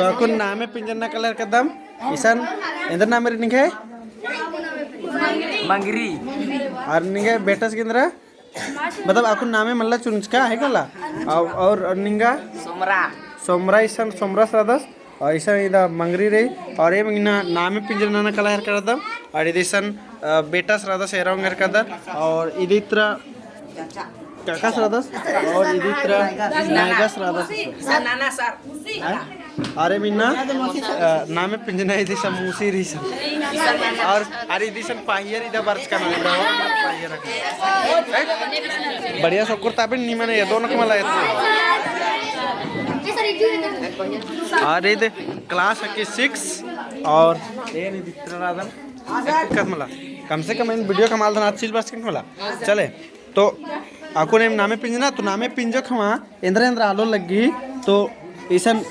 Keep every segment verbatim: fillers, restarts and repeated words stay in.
तो अक्कुन नामे पिंजरना कला हेलरकदम। इसन एन्दर नामे रई निंग्है? मंगरी। और निंग्है बेटस गे एन्दरा? मतलब अक्कुन नामे मल्ला चुंचका है कला। और, और निंगा? सोमरा। सोमरा इसन सोमरस रअदस। और इसन इदा मंगरी रई। और एम इन्ना नामे पिंजरना कला हेलरकदम। और इदी इसन, अ, बेटस रअदस एरा ओंगेरकदर। और इदी तरा काकास रअदस और इदी तरा नैगस रअदस। सर, नाना सर। हैं? अरे मिन्ना, अ, नामे पिंजना इदी समूसी रई सर। और अरे इदी सन पाहियर इदा बरचका ना, इदा और पाहियर। हैं? बढ़िया सोकर ताबिन निमन ये दोनों को मला ये। अरे इदे class है कि six और ये नहीं दिख रहा था। कम से कम इन video कमाल धना चिल बस किन मला। चले। तो अक्कुन एम नामे पिंजना, तो नामे पिंजो खमा, एन्दरा एन्दरा आलो लग्गी, तो इसन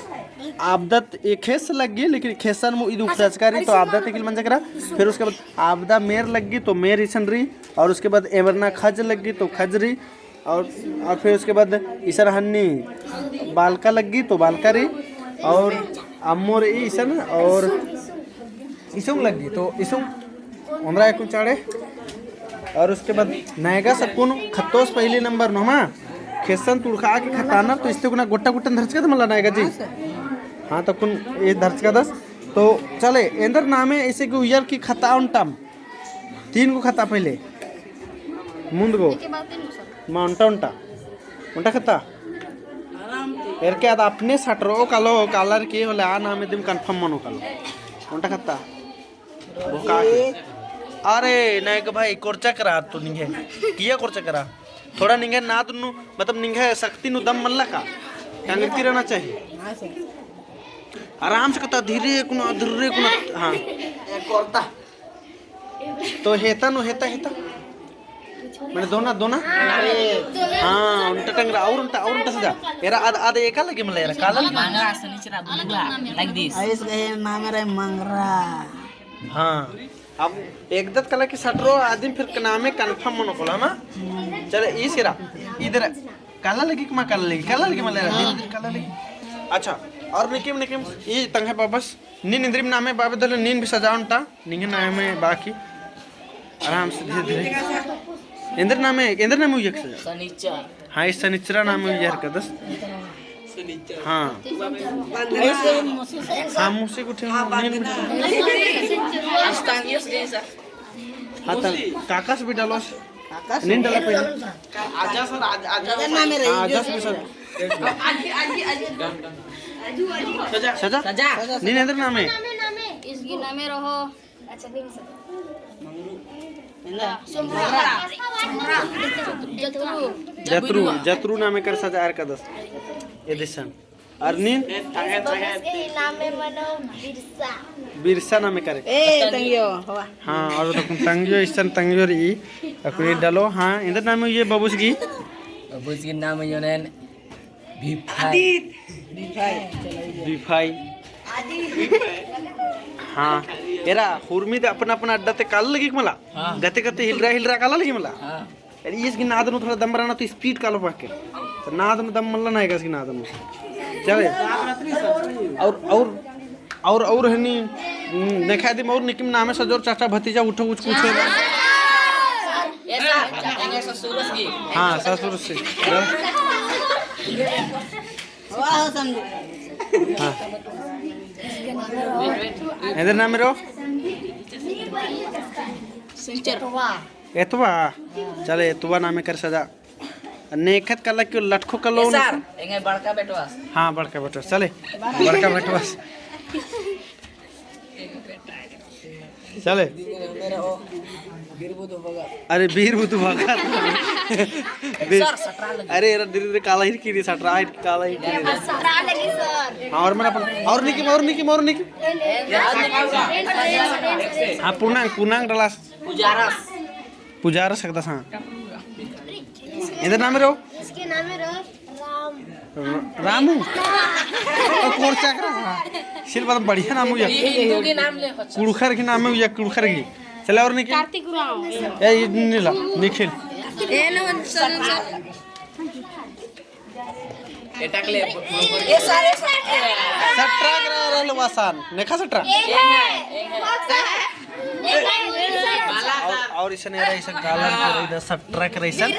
आबदत एखेस लग्गी, लेकिन खेसन मु इदु उखरचका रई, तो आबदत एकिल मंजकरा, फिर उसके बाद आबदा मेर लग्गी, तो मेर इसन रई, और उसके बाद एमरना खज लग्गी, तो खज रई, और, और फिर उसके बाद इसन हन्नी बालका लग्गी, तो बालका रई, और अम्मो रई इसन, और इसुंग लग्गी, तो इसुंग ओन्दरा अक्कुन चाड़े। और उसके बाद नैगस अक्कुन खत्तोस पहली नंबर नू मा, खेसन तुड़खा के खताना, तो इस्ते कुना गोट्टा गोट्टा धरचका तो मला नैगा जी। हाँ, तो अक्कुन ये धरचकादस। तो चले, एन्दर नामे ऐसे कि उयर की खता ओन्टम। तीन गो खता पहले। मुन्द गो। मा ओन्टा ओन्टा। ओन्टा खता। एरके आद अपने सटरो कालो, कालर के होले आ नामे दिम confirm मनो कालो। ओन्टा खता। बोका के। अरे, नैग भाई, कोरचा करा तो निंग्है। किया कोरचा करा? थोड़ा निंग्है नाद नू, मतलब निंग्है शक्ति नू दम मल्ला का? कांगती रहना चाहिए। आराम से कता, धीरे कुना, धीरे कुना। हाँ। तो हेता नू, हेता, हेता। मने दोना, दोना। हाँ, ओन्टा टंगरा, और ओन्टा, और ओन्टा सजा। एरा आद, आद एका लग्गी मला एरा, काला लग्गी। मंगरा, सनिचरा, बुधवार, like this। आइस गए नाम रे मंगरा। हाँ, अब एकदत कला कि सटरो आदिम फिर नामे confirm मनो कोला मा। चले, ई सिरा, इदर काला लग्गी कि मा काला लग्गी, काला लग्गी मला एरा, इदर काला लग्गी। अच्छा, और निकिम, निकिम, ई तंग्है बाबस, नीन इन्द्रिम नामे बाबे दले नीन भी सजा ओन्टा। निंग्है नामे बाकी। आराम से धीरे धीरे। एन्दर नामे, एन्दर नामे उइय्या के सजा? सनिचर। हाँ, ई सनिचरा नामे उइय्या हेलरकदस। हाँ। हाँ, मुसे गुट्ठी, नीन गुट्ठी। हाँ, त काकास भी डालोस। नीन डाला पहले। आजा सर, आजा, आजा। हाँ, आजा सर, सर। सजा? सजा। नीन एन्दर नामे? इसकी नामे रहो। अच्छा, नहीं सर। जतरू। जतरू, जतरू नामे कर सजा हेलरकदस। एदिसन। अरनिन? इसके नामे मनो बिरसा। बिरसा नामे करे। ए, तंग्यो, हवा। हाँ, और तो तंग्यो, इसन तंग्यो रई। अक्कुन डालो, हाँ, एन्दर नामे उइय्या बबुस गही? बबुस गही नामे उइय्या नैन बिफाई। बिफाई। बिफाई। हाँ, एरा, हुरमी ते अपन अपन अड्डा ते काला लग्गी मला? हाँ। गते गते हिलरा हिलरा काला लग्गी मला? हाँ। अरे, इसकी नाद नू थोड़ा दम बरना तो speed कालो पाके। तो नाद नू दम मल्ला ना आएगा इसकी नाद नू। चले। और, और, और, और हनी, हम्म, देखा दिम और निकिम नामे सजोर चाचा भतीजा उठो कुछ पूछो। हाँ, ससुर से। वाह, समझे। हाँ। एन्दर नामे रओ? सिंचर। एतवा। चले, एतवा नामे कर सजा। नेखत कला क्यों लटखो कलो ए सर, एंगे बड़का बेटवास। हाँ, बड़का बेटवास। चले, बड़का बेटवास। चले। अरे, बीर बुधु भगत। बीर सर, सटरा लगी। अरे, एरा धीरे धीरे काला हिरकी रे, सटरा हिरकी, काला हिरकी रे। सटरा लगी सर। हाँ, और मन अपन, और निकिम, और निकिम, और निकिम। हाँ, पुनांग, पुनांग डलास। पुजारस। पुजारस सकदस, हाँ। एन्दर नामे रओ? इसके नामे रओ राम। र-, रामू? ओ, कोरचा करा। सिल बदम बढ़िया नाम उइय्या। ये हिंदू के नाम ले, अच्छा। कुँड़ुख़र के नाम उइय्या, कुँड़ुख़र के। चले और निखिल। कार्तिक उराँव। ए, ये नीला, निखिल। ए, न, चल, चल। एटा के ले। ये सारे सटरा के रहा रहल वासन। नेखा सटरा? और, और इसन एरा इसन गालन के रही दा सटरा के रही सन।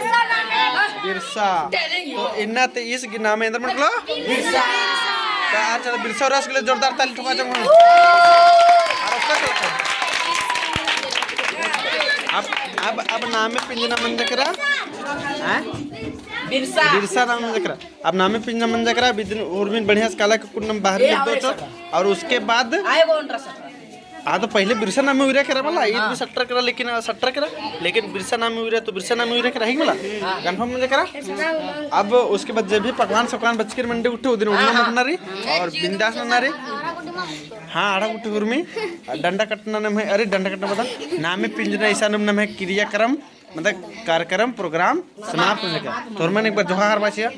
बिरसा। तो इन्ना ते इस गे नामे एन्दर मंजकलो? बिरसा। तो आर चला बिरसा उराँवस के लिए जोरदार ताली ठोका जंगो। अब, अब, अब नामे पिंजना मंजा केरा? हाँ? बिरसा। बिरसा नामे मंजा केरा। अब नामे पिंजना मंजा केरा, बिदिन उर्मिन बढ़िया से काला के कुन्नम बाहर ए, लिख दो और चो। और उसके बाद आए वो उनरा सटरा। हाँ, तो पहले बिरसा नामे उइरा केरा मला, ईद भी सटरा केरा, लेकिन, आ, सटरा केरा, लेकिन बिरसा नामे उइरा, तो बिरसा नामे उइरा केरा, है कि मला? हाँ। Confirm मंजा केरा? अब उसके बाद जे भी पकवान सकवान बचकर मंडी उठे, उदिन उड़ना हाँ, हाँ। मखना रही, और बिंदास नना रही। हाँ, आड़ा गुट्ठी उर्मी, डंडा कट्टना नम्है, अरे डंडा कट्टना बता, नामे पिंजना इसानुम नम्है क्रियाक्रम, मतलब कार्यक्रम, program समाप्त होने का। तो उर्मिन एक बार जोहार बाचिया।